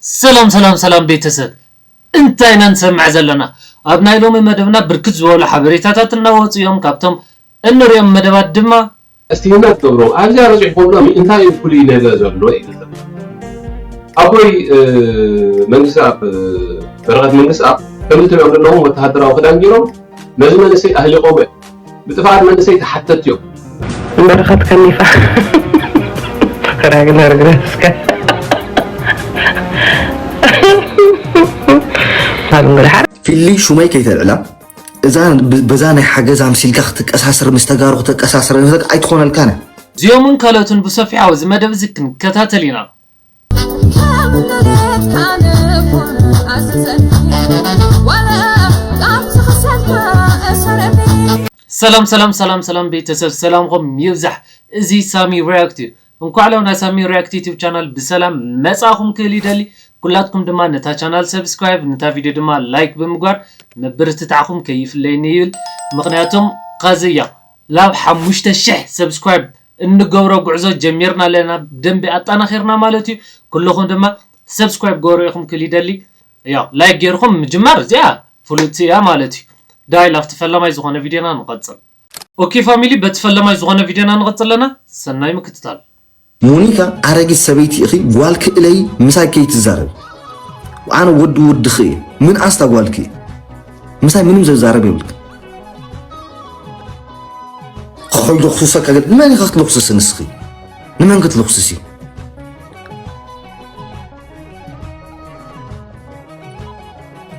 ሰላም ሰላም ሰላም ቤተሰብ፣ እንታይ ኢና ንሰምዕ ዘለና? ኣብ ናይ ሎሚ መደብና ብርክት ዝበሉ ሓበሬታታት እናወፁ እዮም። ካብቶም እንሪኦም መደባት ድማ እስቲ እናትገብሮም ኣብዚኣ በፂሕኩም ሎሚ እንታይ እዩ ፍሉይ ነገር ዘሎ እዩ ዝብል። ኣቦይ መንግስቲ ኣብ በረኸት መንግስቲ ኣብ ከምዚ ትሪኦም ዘለኹም ወተሃደራዊ ክዳን ገይሮም ነዚ መንእሰይ ኣህሊቖሞ እዮም። ብጥፍኣት መንእሰይ ተሓተትቲ እዮም። በረኸት ከሊፋ ረግረግ ረግረግ እስከ ፊሊ ሹመይ ከይተልዕላ እዛ በዛ ናይ ሓገዝ ኣምሲልካ ክትቀሳስር ምስ ተጋሩ ክትቀሳስር ኣይትኾነልካን። እዚኦምን ካልኦትን ብሰፊሑ ኣብዚ መደብ እዚ ክንከታተል ኢና። ሰላም ሰላም ሰላም ሰላም ቤተሰብ ሰላምኹም ይብዛሕ። እዚ ሳሚ ሪያክት እዩ። እንኳዕ ሎም ናይ ሳሚ ሪያክት ዩቲብ ቻናል ብሰላም መጻኹም ክብል ይደሊ። ኩላትኩም ድማ ነታ ቻናል ሰብስክራይብ ነታ ቪድዮ ድማ ላይክ ብምግባር ምብርትታዕኹም ከይፍለየኒ ይብል። ምኽንያቱም ኸዚ እያ ላብ ሓሙሽተ ሽሕ ሰብስክራይብ እንገብሮ ጉዕዞ ጀሚርና ኣለና፣ ብደንቢ ኣጣናኺርና ማለት እዩ። ኩልኹም ድማ ሰብስክራይብ ገበሩ ኢኹም ክብል ይደሊ። ያው ላይክ ገይርኩም ምጅማር እዚኣ ፍሉጥቲ እያ ማለት እዩ። ዳይ ላፍቲ ፈለማይ ዝኾነ ቪድዮና ንቐጽል። ኦኬ ፋሚሊ በቲ ፈለማይ ዝኾነ ቪድዮና ንቐጽል ኣለና። ሰናይ ምክትታል። ሞኒካ ኣረጊት ሰበይቲ ኢኺ ጓል ክእለይ ምሳይ ከይትዛረቢ ኣነ ወዲ ወድኺ እየ ምንኣስታ ጓልኪ እየ ምሳይ ምንም ዘዛረብ የብልክን ከይደኽሱሰካ ግን ንመን ኢኻ ክትልኽስሲ ንስኺ ንመን ክትልኽስሲ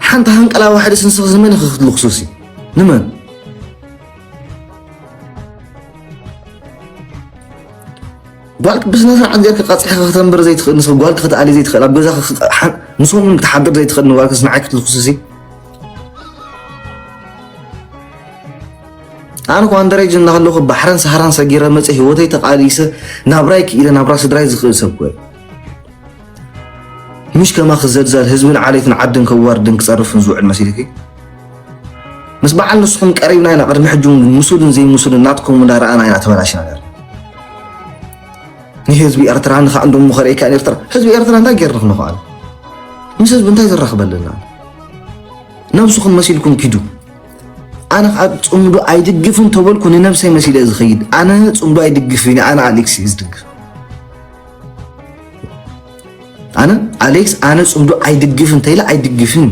ሓንቲ ሃንቀላ ዋሕደስ ንስኺ ንመን ኢኺ ክትልኽስሲ ንመን ጓልክ ብስነ ስርዓት ጌርካ ቀፂዕካ ከተንብር ዘይትኽእል ንስኻ ጓልክ ክትኣሊ ዘይትኽእል ኣብ ገዛኻ ንሶምን ክትሓድር ዘይትኽእል ንጓልክስ ንዓይ ክትልኩስሲ ኣነ ኮ ኣንደረጅ እናሃለኹ ባሕርን ሰሃራን ሰጊረ መፀ ህይወተይ ተቃሊሰ ናብራይ ክኢለ ናብራ ስድራይ ዝኽእል ሰብ ኮ ምሽ ከማኺ ዘልዛል ህዝብን ዓሌትን ዓድን ከዋርድን ክጸርፍን ዝውዕል መሲልኪ? ምስ በዓል ንስኹም ቀሪብና ኢና ቅድሚ ሕጂ እውን ምሱልን ዘይምሱልን ናትኩም እንዳረኣና ኢና ተበላሽና ነር ንህዝቢ ኤርትራ ንኻ እንዶ ምኸርእካ ኤርትራ ህዝቢ ኤርትራ እንታይ ገይርና ክንኸኣል ምስ ህዝቢ እንታይ ዘራኽበልና ነብስኹም መሲልኩም ኪዱ ኣነ ከዓ ፅምዶ ኣይድግፍን ተበልኩ ንነብሰይ መሲለ ዝኸይድ ኣነ ፅምዶ ኣይድግፍን ኣነ ኣሌክስ ዝድግፍ ኣነ ኣሌክስ ኣነ ፅምዶ ኣይድግፍን ተይለ ኣይድግፍን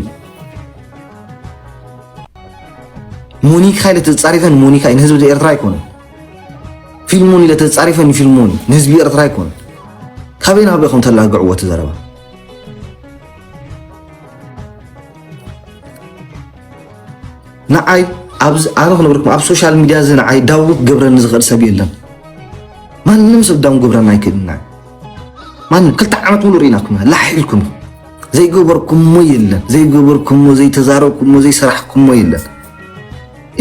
ሞኒካ ኢለ ተፃሪፈ ንሞኒካ እዩ ንህዝቢ ኤርትራ ኣይኮነን ፊልሞን ኢለ ተፃሪፈ ንፊልሞን እዩ ንህዝቢ ኤርትራ ኣይኮነን ካበይ ናበይ ከም ተላግዕዎ እቲ ዘረባ ንዓይ ኣብዚ ኣነ ክነግረኩም ኣብ ሶሻል ሚድያ እዚ ንዓይ ዳውት ገብረኒ ዝኽእል ሰብ የለን ማንም ሰብ ዳውን ገብረኒ ኣይክእልን ንዓይ ማንም ክልተ ዓመት ሙሉ ርኢናኩም ኢና ላሕ ኢልኩም ኢኹም ዘይገበርኩሞ የለን ዘይገበርኩሞ ዘይተዛረብኩሞ ዘይሰራሕኩሞ የለን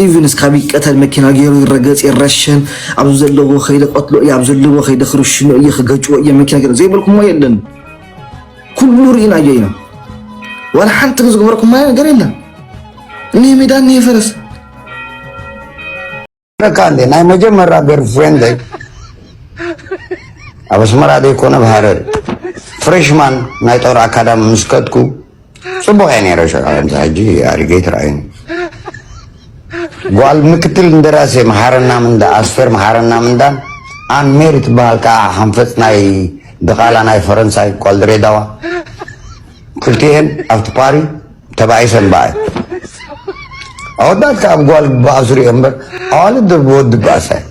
ኢቭን እስካብ ይቀተል መኪና ገይሩ ይረገፅ ይረሸን ኣብዚ ዘለዎ ከይደ ቀትሎ እየ ኣብ ዘለዎ ከይደ ክርሽኖ እየ ክገጭዎ እየ መኪና ገይሩ ዘይበልኩሞ የለን ኩሉ ርኢናዮ ኢና ዋላ ሓንቲ ዝገበርኩማ ነገር የለን እኒህ ሜዳ እኒህ ፈረስ ረካ እንዴ ናይ መጀመሪያ ገርፍሬንደይ ኣብ ኣስመራ ዘይኮነ ብሃረር ፍሬሽማን ናይ ጦር ኣካዳሚ ምስ ከድኩ ፅቡቕ እየ ነይረ ሽዑ ከምዚ ሕጂ ኣሪገይ ትረኣዩኒ ጓል ምክትል እንደራሴ መሓረና ምንዳ ኣስፌር መሓረና ምንዳን ኣን ሜሪ ትበሃል ከዓ ሓንፈፅ ናይ ድቓላ ናይ ፈረንሳይ ጓል ድሬዳዋ ክልቲኤን ኣብቲ ፓሪ ተባኢሰን በኣይ ኣወዳት ከዓ ብጓል ባእሱ ሪኦ እምበር ኣዋልድ ዶ ብወዲ ባእሳይ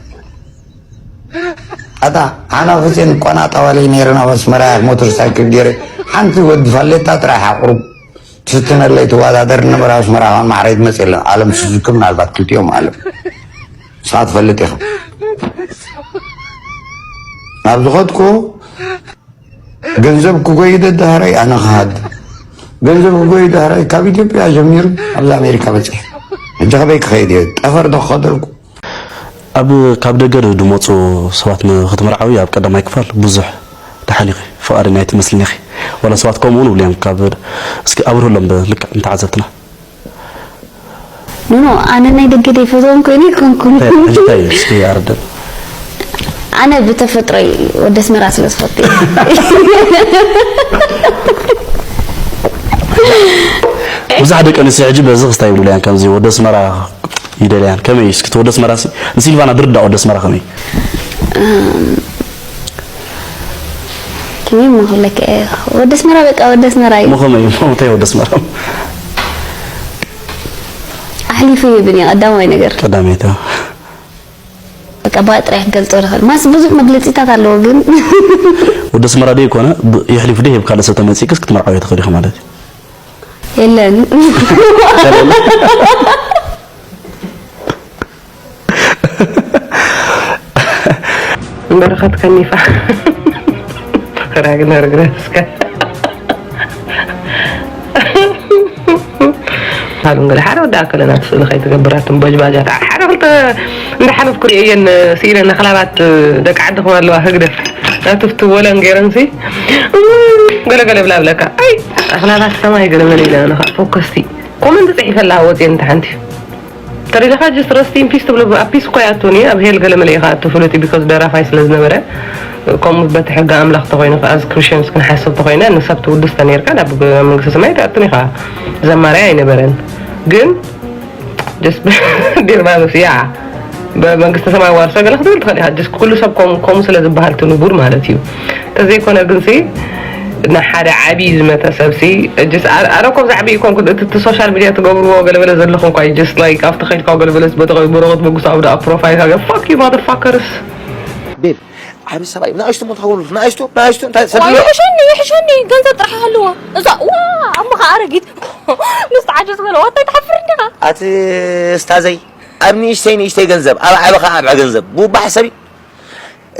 ኣታ ሓናፍፅን ቆናጣዋለይ ነይረ ናብ ኣስመራ ሞተር ሳይክል ገይረ ሓንቲ ወዲ ፋሌታ ጥራሕ ኣቁሩብ ትፍትነለይ ትወዳደር ነበረ ኣስመራ ካን ማዕረይ ትመፅእ የለን ኣለም ስዙኪ ምናልባት ክልቲኦም ኣለም ንስኻ ትፈልጥ ኢኻ ናብ ዝኸድኩ ገንዘብ ክጎይ ደዳሃረይ ኣነ ክሃድ ገንዘብ ክጎይ ዳሃረይ ካብ ኢትዮጵያ ጀሚሩ ኣብዚ ኣሜሪካ በፂሐ ሕጂ ከበይ ክኸይድ እየ ጠፈር ዶ ክኸደልኩ ኣብ ካብ ደገ ድመፁ ሰባት ንክትምርዓዊ ኣብ ቀዳማይ ክፋል ብዙሕ ተሓሊኺ ፍቓደኛ ኣይትመስልን ኢኺ ዋላ ሰባት ከምኡ እውን ብልዮም ካብ እስኪ ኣብርህሎም ብልክዕ ንተዓዘብትና ኖኖ ኣነ ናይ ደገ ደይፈትዎም ኮይኑ ይኮንኩን እንታይ እንታይ እስኪ ኣረደን ኣነ ብተፈጥሮይ ወደ ኣስመራ ስለ ዝፈቱ እየ። ብዙሕ ደቂ ኣንስትዮ ሕጂ በዚ ክስታይ ይብሉ እያን፣ ከምዚ ወዲ ኣስመራ ይደልያን። ከመይ እስኪ እቲ ወዲ ኣስመራ ሲ ንሲልቫና ድርዳእ ወዲ ኣስመራ ከመይ? ከመይ እሞ ክብለካ እየ? ወዲ ኣስመራ በቃ ወዲ ኣስመራ እዩ። እሞ ከመይ እሞ እንታይ ወዲ ኣስመራ? ኣሕሊፉ ይህብን እዩ ቀዳማይ ነገር። ቀዳመይቲ በቃ ብኣ ጥራይ ክንገልጾ ንኽእል። ማስ ብዙሕ መግለጺታት ኣለዎ ግን ወዲ ኣስመራ ደይ ኮነ የሕሊፉ ደይ ሂብ ካልእ ሰብ ተመጺእክስ ክትመርዓዊ ትኽእል ኢኺ ማለት እዩ። የለን። በረኸት ከኒፋ ራግነር ግረስከ ሃሉን ገለ ሓደ ወዲ ኣከለና ስእሊ ከይትገብራትን ቦጅባጃት ሓደ ክልተ እንዳሓለፍኩ ርእየን ስኢለን ኣኽላባት ደቂ ዓድኹም ኣለዋ ህግደፍ ናትፍቲ ወለን ገይረንሲ ገለ ገለ ብላ ብለካ ኣይ ኣኽላባት ሰማይ ገለ መለ ኢለና ፎከስቲ ኮመንት ፅሒፈላ ወፅየን እንተ ሓንቲ ተሪኻ just rest in peace ትብሎ ኣብ ፒስ እኮ ያቱኒ ኣብ ሄል ገለ መለ ኢኻ ትፍሉጥ because ደራፋይ ስለ ዝነበረ ከምኡ በቲ ሕጊ ኣምላኽ ተኮይኑ as Christians ክንሓስብ ተኮይነ ንሰብ ትውድስ ተነርካ ናብ መንግስተ ሰማይ ትኣቱን ኢኻ ዘማርያ ኣይነበረን ግን just ዲርባብስ ያ መንግስተ ሰማይ ዋርሶ ገለ ክትብል ትኽእል ኢኻ just ኩሉ ሰብ ከምኡ ስለ ዝበሃል እቲ ንቡር ማለት እዩ ተዘይኮነ ግንሲ ንሓደ ዓብዪ ዝመተ ሰብሲ just ኣረ ኮም ዛዕቢ ይኮን እቲ social media ትገብርዎ ገለበለ ዘለኹም ኳ just like ኣብቲ ከይድካ ገለበለ በተኸይ በረኸት መንግስቱ ኣብ ደኣ profile ካገ fuck you motherfuckers ቤብ ዓቢ ሰብኣይ ንኣሽቱ ሞ ትኸውን ንኣሽቱ ንኣሽቱ እንታይ ሰድሎ ይሕሸኒ ይሕሸኒ ገንዘብ ጥራሕ ሃልዎ እዛ ዋ ኣሞኻ ኣረጊት ምስ ተዓጀዝ በለዋ እንታይ ትሓፍር እንዲኻ ኣቲ እስታዘይ ኣብ ንእሽተይ ንእሽተይ ገንዘብ ኣብ ዓበኻ ኣብ ገንዘብ ቡባ ሕሰቢ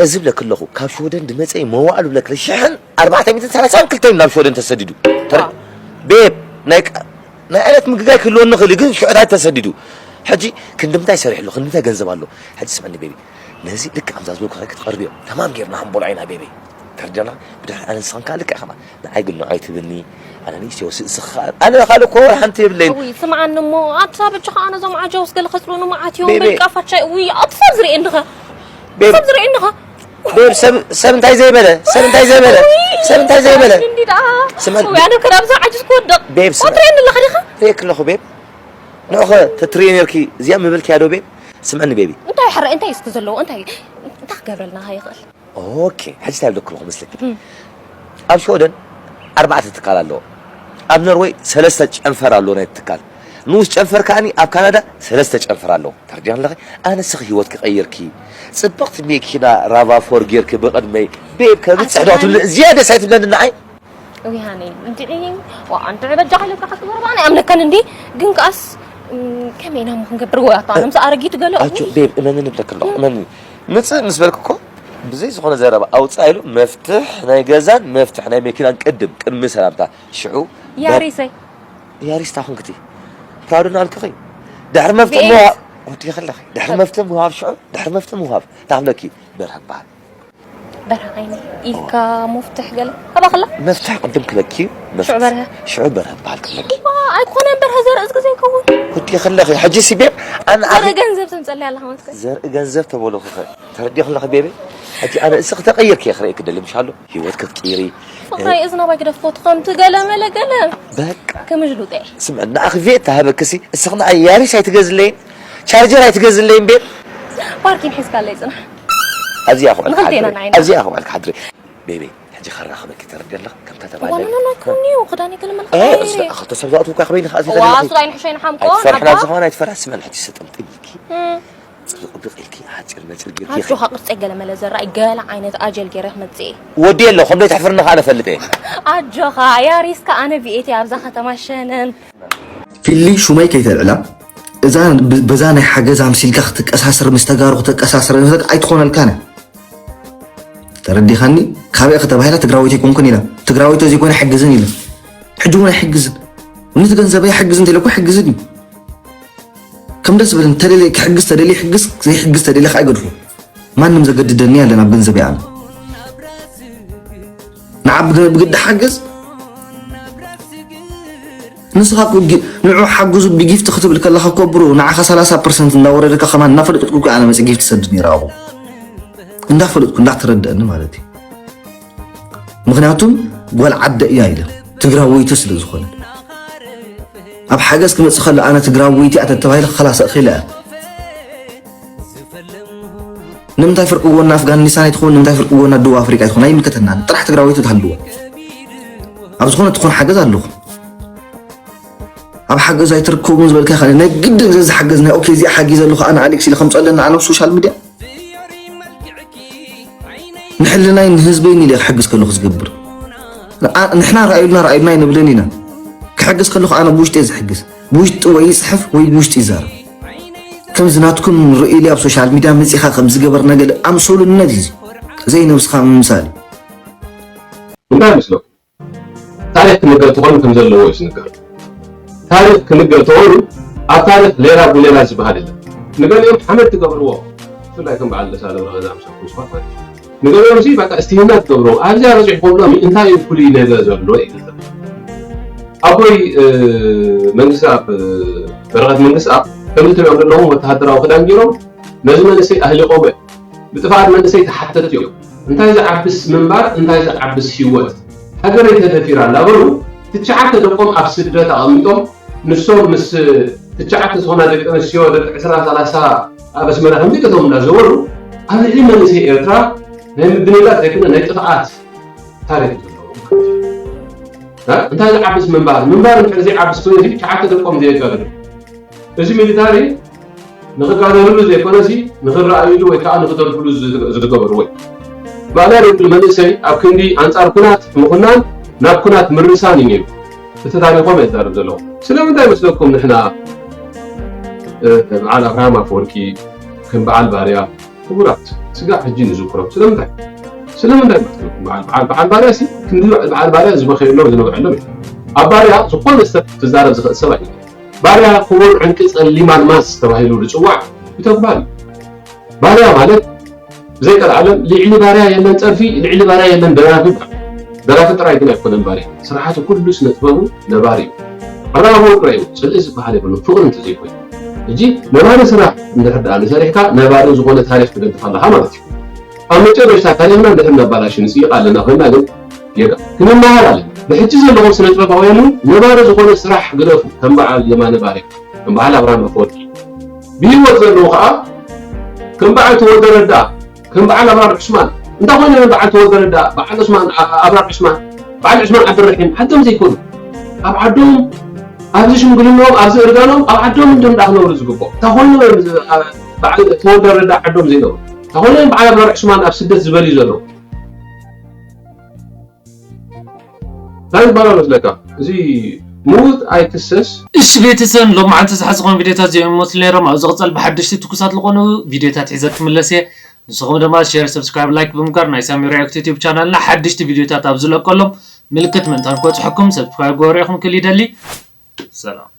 እዚ ብለክ ኣለኹ ካብ ሽወደን ድመፀ መዋእሉ ብለክ ሽሕን ኣርባዕተ ሚእትን ሰላሳን ክልተን ናብ ሽወደን ተሰዲዱ ተረ- ቤብ ናይ ቃ- ናይ ዕለት ምግጋይ ክህልወኒ ክእል ግን ሽዑታት ተሰዲዱ ሕጂ ክንድምታይ ሰሪሕ ኣሎ ክንድምታይ ገንዘብ ኣሎ ሕጂ ስምዕኒ ቤቢ ነዚ ልክዕ ከምዛ ዝበልኩ ክትቐርብዮ ተማም ጌርና ሃምቦል ዓይና ቤቢ ተርጀና ብድሕሪ ኣነ ንስኽን ከዓ ልክዕ ከማ ንዓይ ግን ንዓይ ትብልኒ ኣነ ንእሽተይ ወስእ ስኻ ኣነ ካልእ እኮ ሓንቲ የብለይን ውይ ስምዓኒ እሞ ኣታ በጃኻ ኣነ እዞም ዓጃውስ ገለ ከፅሉኒ መዓት እዮም ቤቢ። በቃ ፋቻ ውይ ኣጥፋ ዝርእየኒ ኸ ቤብ ሰብ ዝርእየኒ ኸ ቤብ ሰብ ሰብ እንታይ ዘይበለ ሰብ እንታይ ዘይበለ ሰብ እንታይ ዘይበለ እንዲ ደኣ ስምዐ- ውይ ኣነ ከ ናብዛ ዓጅዝ ክወድቕ ቤብ ስምዐ- ወትረየኒ ኣለኻ ዲኻ ሬክ ኣለኹ ቤብ ንዑኸ ተትርዮ ነርኪ እዚኣ ምበልክያ ዶ ቤብ ስምዐኒ ቤቢ እንታይ ሕረ እንታይ እስኪ ዘለዎ እንታይ እንታይ ክገብረልና ኸ ይኽእል ኦኬ ሕጂ እንታይ ብለኩ ኣለኹ ምስልክ ኣብ ሽወደን ኣርባዕተ ትካል ኣለዎ ኣብ ኖርወይ ሰለስተ ጨንፈር ኣለዎ ናይ ትካል ንኡስ ጨንፈር ከዓኒ ኣብ ካናዳ ሰለስተ ጨንፈር ኣለዎ ተረዲና ኣለኸ ኣነ ስኺ ህይወት ክቐይርኪ ጽብቕቲ ሜኪና ራቫ ፎር ጌርኪ ብቕድመይ ቤብ ከብጽሕ ዶ ትብሊ ዝያደ ሳይ ትብለኒ ንዓይ ውይ ሃኒ እንድዒ ዋዓ እንድዒ በጃኻ ኢለካ ሓንቲ ጎረባ ኣነ ኣምነካን እንዲ ግን ከኣስ ከመይ ኢና እሞ ክንገብር ወይ ኣታ ኣነ ምስ ኣረጊቱ ገለ ኣጆ ቤብ እመንኒ ብለክ ኣለኹ እመንኒ ምጽእ ምስ በልክ እኮ ብዘይ ዝኾነ ዘረባ ኣውፅኣ ኢሉ መፍትሕ ናይ ገዛን መፍትሕ ናይ መኪናን ቅድም ቅድሚ ሰላምታ ሽዑ ያሪሰይ ያሪስ ታኹንክቲ ፕራውድ ናልክኺ ድሕሪ መፍትሕ ምሃብ ወዲ ከለኺ ድሕሪ መፍትሕ ምሃብ ሽዑ ድሕሪ መፍትሕ ምሃብ ታብለኪ በርሀ በሃል በርሀ ዓይኒ ኢልካ ሙፍትሕ ገለ ኣባ ከላ መፍትሕ ቅድም ክለኪ ሽዑ በርሀ ሽዑ በርሀ በሃል ክለኪ ኣይኮነን በርሀ ዘርእስ ግዜ ይከውን ወዲ ከለኺ ሕጂ ሲቤብ ኣነ ዘርኢ ገንዘብ ተምፀለይ ኣለኻ መስከ ዘርኢ ገንዘብ ተበሎ ክኸ ተረዲኹ ኣለኺ ቤቢ ሕጂ ኣነ እስኺ ተቐይርኪ እየ ክርእየኪ ደሊ ምሻሎ ህይወት ክትቅይሪ ፍቕራይ እዝና ባይ ግደፍኮ ትኸምቲ ገለ መለ ገለ በቃ ከመጅሉጠ ስምዕ ንኣኺ ቬት ተሃበክሲ እስኺ ንኣይ ያሪስ ኣይትገዝለይን ቻርጀር ኣይትገዝለይን ቤት ፓርኪን ሒዝካለይ ፅናሕ ኣብዚኣ ክውዕልካ ንኽልቴና ሓድሪ ንዓይና። ኣብዚኣ ክውዕልካ ሓድሪ ቤቢ ሕጂ ከራኽበኪ ተረዲ ኣለኽ ከምታ ተባለ ዋናና ኩኒ ክዳን ይገልመል እ፣ እስ- ክልተ ሰብ ዝኣትዉ እኳ ከበይ ንኽኣት ዋ ይፈልግ ሱዳይ ንሕሸይ ንሓምቆ ኣይትፈርሕና ናባ ዝኾነ ኣይትፈርሕ ስመን ሕጂ ስጥምጥም ኢልኪ ጽብቕብቕ ኢልኪ ሓፂር መፂር ጌርኪ ኣጆኻ ቅርፀይ ገለ መለ ዘራይ ገለ ዓይነት ኣጀል ገይረ ክመፅእ እየ ወዲ ኣሎ ከምዶ ኣይትሕፍርኒ ከዓ ነፈልጥ እየ ኣጆኻ ያሪስካ ኣነ ብኤቲ ኣብዛ ከተማ ሸነን ፊሊ ሹመይ ከይተልዕላ እዛ ብ- በዛ ናይ ሓገዝ ኣምሲልካ ክትቀሳሰር ምስ ተጋሩ ክትቀሳሰር ንኽእል ኣይትኾነልካን እያ ተረዲኻኒ ካበይ ኢኺ ተባሂላ ትግራወይቲ ኣይኮንኩን ኢላ ትግራወይቲ ዘይኮነ ኣይሕግዝን ኢለ ሕጂ እውን ኣይሕግዝን ነቲ ገንዘበይ ኣይሕግዝን እንተኢለ እኮ ኣይሕግዝን እዩ ከም ደስ ዝብል እንተደልየ ክሕግዝ ተደልየ ይሕግዝ ዘይሕግዝ ተደልየ ከዓ ይገድፎ ማንም ዘገድደኒ የለን ኣብ ገንዘበይ ኣነ ንዓ ብግ- ብግዲ ሓግዝ ንስኻ እኮ ጊ- ንዑ ሓግዙ ብጊፍቲ ክትብል ከለኻ እኮ ብሩ ንዓኻ ሰላሳ ፐርሰንት እንዳወረደካ ከማን እናፈለጥኩ እኮ ኣነ መፅእ ጊፍቲ ሰድድ ነይረ ኣብኡ እንዳፈለጥኩ እንዳተረደአኒ ማለት እዩ ምክንያቱም ጓል ዓደ እያ ኢለ ትግራወይቲ ስለ ዝኾነ ኣብ ሓገዝ ክመጽእ ከሎ ኣነ ትግራወይቲ እያ ተተባሂለ ክኸላሰ እኽእል እየ። ንምንታይ ፍርቂ ጎና ኣፍጋኒስታን ኣይትኸውን፣ ንምንታይ ፍርቂ ጎና ደቡብ ኣፍሪቃ ኣይትኸውን፣ ኣይምልከተናን። ጥራሕ ትግራወይቲ ትሃልዎ። ኣብ ዝኾነ ትኾን ሓገዝ ኣለኹ። ኣብ ሓገዝ ኣይትርከቡን ዝበልካ ኢኻ። ናይ ግድን ዘዝሓገዝ ናይ ኦኬ፣ እዚኣ ሓጊዘ ኣለኹ ኣነ ኣሌክስ ኢለ ከምጸለና ኣነ ኣብ ሶሻል ሚድያ ንሕልናይ ንህዝበይን ኢለ ክሕግዝ ከለኹ ዝገብር። ንዓ-፣ ንሕና ረኣዩልና ረኣዩልና ኣይንብልን ኢና። ክሕግዝ ከለኹ ኣነ ብውሽጢ እየ ዝሕግዝ። ብውሽጢ ወይ ይጽሕፍ ወይ ብውሽጢ ይዛረብ። ከምዚ ናትኩም ርእዩሊ ኣብ ሶሻል ሚድያ መጺኻ ከም ዝገበርና ገለ ኣምሰሉነት እዩ። እዚ ዘይነብስኻ ምምሳል እዩ። እንታይ ይመስለኩም? ታሪኽ ክንገር ተኾይኑ ከም ዘለዎ እዩ ዝንገር። ታሪኽ ክንገር ተኾይኑ ኣብ ታሪኽ ሌላ ጉሌላ ዝበሃል የለን። ንገሊኦም ሓመድ ትገብርዎ፣ ብፍላይ ከም በዓል ደሳለ ብርሃ ዝኣምሰልኩም ሰባት ማለት እዩ። ንገሊኦም ሲ በቃ እስትህና ትገብርዎ፣ ኣብዚኣ በፂሑ ከብሎም እንታይ እዩ ፍሉይ ነገር ዘሎ እዩ ዝብል። ኣቦይ እ፣ መንግስትኣብ እ፣ በረኸት መንግስትኣብ ከምዚ ትሪኦም ዘለኹም ወተሃደራዊ ክዳን ገይሮም ነዚ መንእሰይ ኣህሊቖሞ እዮም። ብጥፍኣት መንእሰይ ተሓተትቲ እዮም። እንታይ ዝዓብስ ምንባር፣ እንታይ ዝዓብስ ህይወት። ሃገረይ ተደፊራ እናበሉ ትሽዓተ ደቆም ኣብ ስደት ኣቐሚጦም ንሶም ምስ ትሽዓተ ዝኾና ደቂ ኣንስትዮ ደቂ ዕስራ ሰላሳ ኣብ ኣስመራ ከምዚ ገቶም እናዘወሩ ኣብ ልዕሊ መንእሰይ ኤርትራ ናይ ምድንጋጽ ዘይኮነ ናይ ጥፍኣት ታሪኽ እዩ ዘለዎም። እ? እንታይ ዝዓብስ ምንባር፣ ምንባር እንድሕር ዘይዓብስ ኮይኑ እዚ ትሽዓተ ደቆም ዘየጋድሉ። እዚ ሚሊታሪ ንኽጋደልሉ ዘይኮነሲ ንኽረኣይሉ ወይ ከዓ ንኽደርፍሉ ዝገበርዎ እዩ። ማእለያ ዘይብሉ መንእሰይ ኣብ ክንዲ ኣንፃር ኩናት ምኹናን ናብ ኩናት ምርሳን እዩ ነይሩ። እቲ ታሪኾም እየ ዝዛረብ ዘለኹ። ስለምንታይ መስለኩም ንሕና እ፣ በዓል ኣብርሃም ኣፈወርቂ ከም በዓል ባርያ ክቡራት ስጋዕ ሕጂ ንዝክሮም ስለምንታይ? ስለምንታይ መስለኩም በዓል በዓል በዓል ባርያ ሲ ክንዲ በዓል ባርያ ዝበኸየሎም ዝነበረሎም እዩ። ኣብ ባርያ ዝኾነ ሰብ ክዛረብ ዝኽእል ሰብ ኣይነበረን። ባርያ ክቡር ዕንቂ ጸሊም ኣልማዝ ተባሂሉ ዝጽዋዕ ብተግባር እዩ። ባርያ ማለት ብዘይ ቀልዓለም ልዕሊ ባርያ የለን ጸርፊ፣ ልዕሊ ባርያ የለን ደራፊ ይበሃል። ደራፊ ጥራይ ግን ኣይኮነን ባርያ። ስራሓቱ ኩሉ ስነ ጥበቡ ነባሪ እዩ። ኣብርሃም ኣፈወርቂ ራእዩ ጽልኢ ዝበሃል የብሉን ፍቕሪ እንተዘይኮይኑ። ሕጂ ነባሪ ስራሕ እንድሕር ደኣ ንሰሪሕካ ነባሪ ዝኾነ ታሪኽ ትገድፍ ኣለኻ ማለት እዩ። ኣብ መጨረሽታ ታሪኽና እንድሕር ነባላሹ ንጽይቕ ኣለና ኮይንና ግን ጌጋ ክንመሃር ኣለና። ብሕጂ ዘለኹም ስነ ጥበባውያን እውን ነባሪ ዝኾነ ስራሕ ግደፉ ከም በዓል የማነ ባርያ። ከም በዓል ኣብርሃም ኣፈወርቂ ብህይወት ዘለዉ ከዓ ከም በዓል ተወልደ ረዳ ከም በዓል ኣብራር ዕስማን እንታ ኮይነ በዓል ተወልደ ረዳ በዓል ዕስማን ኣብራር ዕስማን በዓል ዕስማን ዓብደረሒም ዓዶም ዘይኮኑ ኣብ ዓዶም ኣብዚ ሽምግልናኦም ኣብዚ እርጋኖም ኣብ ዓዶም እንድም ደኣ ክነብሩ ዝግብኦም እንታ ኮይኑ በዓል ተወልደ ረዳ ዓዶም ዘይነብሩ እንታ ኮይነ በዓል ኣብራር ዕስማን ኣብ ስደት ዝበልዩ ዘለዉ እንታይ ዝበሃል መስለካ? እዚ ምዉት ኣይክሰስ። እሺ ቤተሰብ ሎም መዓልቲ ዝሓዝኾም ቪዲዮታት እዚኦም ይመስሉ ነይሮም። ኣብ ዝቕጸል ብሓደሽቲ ትኩሳት ዝኾኑ ቪዲዮታት ሒዘ ክምለስ እየ። ንስኹም ድማ ሼር፣ ሰብስክራይብ፣ ላይክ ብምግባር ናይ ሳሚ ሪያክት ዩቲዩብ ቻናልና ሓደሽቲ ቪዲዮታት ኣብ ዝለቀሎም ምልክት ምእንታን ክበጽሐኩም ሰብስክራይብ ግበሩ ኢኹም ክል ይደሊ። ሰላም።